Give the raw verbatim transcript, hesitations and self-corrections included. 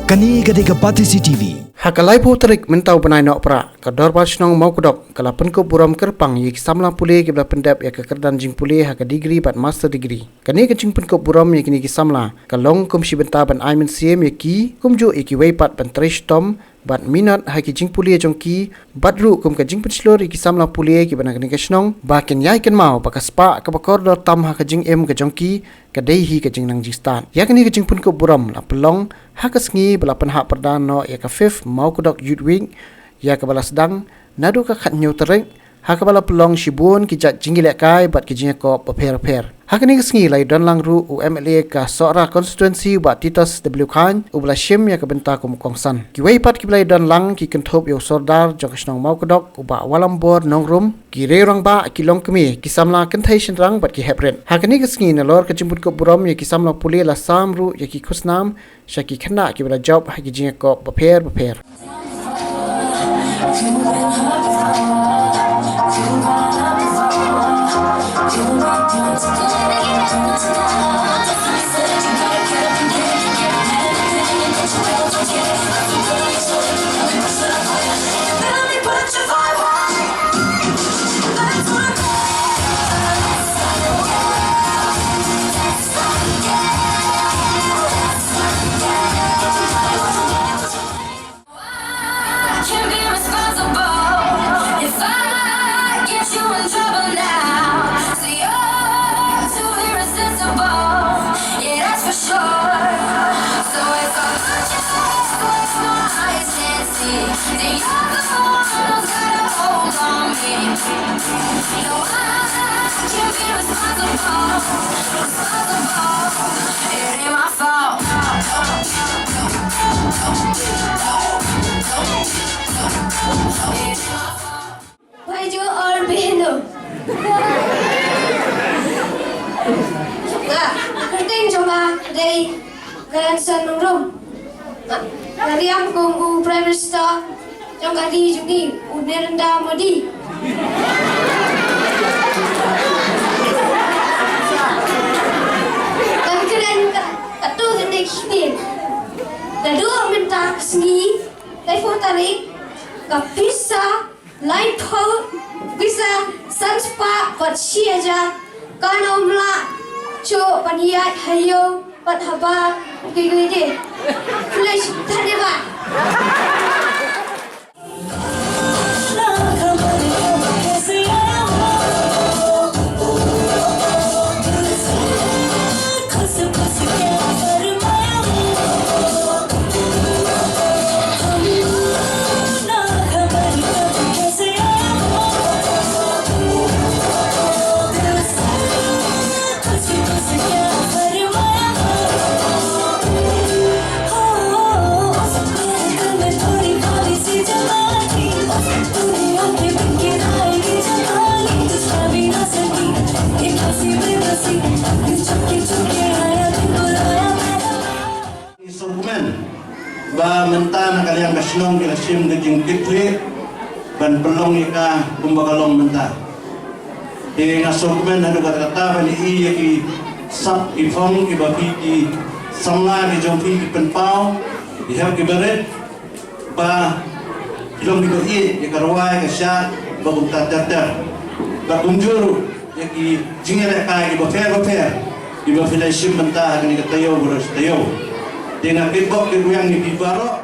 Kane ka dei ka Batesi T V. Ha ka laiphew tarik mynta u bnai Nohprah, ka Dorbar Shnong Mawkdok ka la pynkup burom kyrpang ïa ki samla pule kiba la pyndep ïa ka kyrdan jingpule ha ka degree bad master degree. Kane ka jingpynkup burom ïa kine ki samla ka long kum shi bynta ban ai mynsiem ïa ki, kumjuh ïa kiwei pat ban trei shitom bad minot ha ki jingpule jong ki, bad ruh kum ka jingpynshlur ïa ki samla pule kiba na kane ka shnong ba kin ïai kynmaw ba ka spah kaba kordor tam ha ka jingim ka jong ki ka dei hi ka jingnang jingstad. Ïa kane ka jingpynkup burom la pynlong ha ka sngi ba la pynhap pyrda noh ïa ka fifth Mawkdok Youth Week, ïa kaba la sdang naduh ka khathynñiew tarik, ha kaba la pynlong shibun ki jait jingïalehkai bad ki jingïakop bapher bapher. Ha kane ka sngi la ïadon lang ruh u M L A ka Sohra constituency, u Bah Titus W Chyne, uba la shim ïa ka bynta kum u kongsan. Kiwei pat kiba la ïadon lang ki kynthup ïa u Sordar jong ka shnong Mawkdok, u Bah Walambor Nongrum, ki riew rangbah, ki longkmie, ki samla kynthei shynrang bad ki heprit. Ha kane ka sngi nalor ka jingpynkup burom ïa ki samla pule la sam ruh ïa ki khusnam sha ki khynnah kiba la jop ha ki jingïakop bapher bapher. Can't be responsible if I get you in trouble now. So you're too irresistible, yeah, that's for sure. So if I put your face where my eyes can't see, then you're the one who's got a hold on me. No, I can't be responsible, responsible. It ain't my fault. Bonjour, all bihno. Nga, kyrteng jong nga dei Grandson Nongrum. Nga riam kum u Prime Minister jong ka ri jong ngi, u Narendra Modi. Kan kren ka, katto katne ki ktien. Naduh mynta ka sngi, laiphew tarik, ka pisa laiphew, pisa san spah bad shi hajar, kan ym lah shuh ban ïaid ha ïew bad ha bar kiwei de. Khublei shibun, dhanyabad. Ngi sngewkmen ba mynta na ka liang ka shnong ki la shim ka jingkitkhlieh ban pynlong ïa ka kumba ka long mynta. Te nga sngewkmen haduh katta katta ban ïohi ïa ki sap ki phong kiba phi ki samla ki jong phi ki pynpaw, ki hep kiba rit, ba ki long kiba ïeit ïa ka rwai ka shad ba kumta ter ter. Bad kumjuh ruh ïa ki jingïalehkai kiba pher ba pher kiba phi la shim mynta ha kane ka taïew baroh shi taïew. Te nga kitbok kitrwiang ïa phi baroh.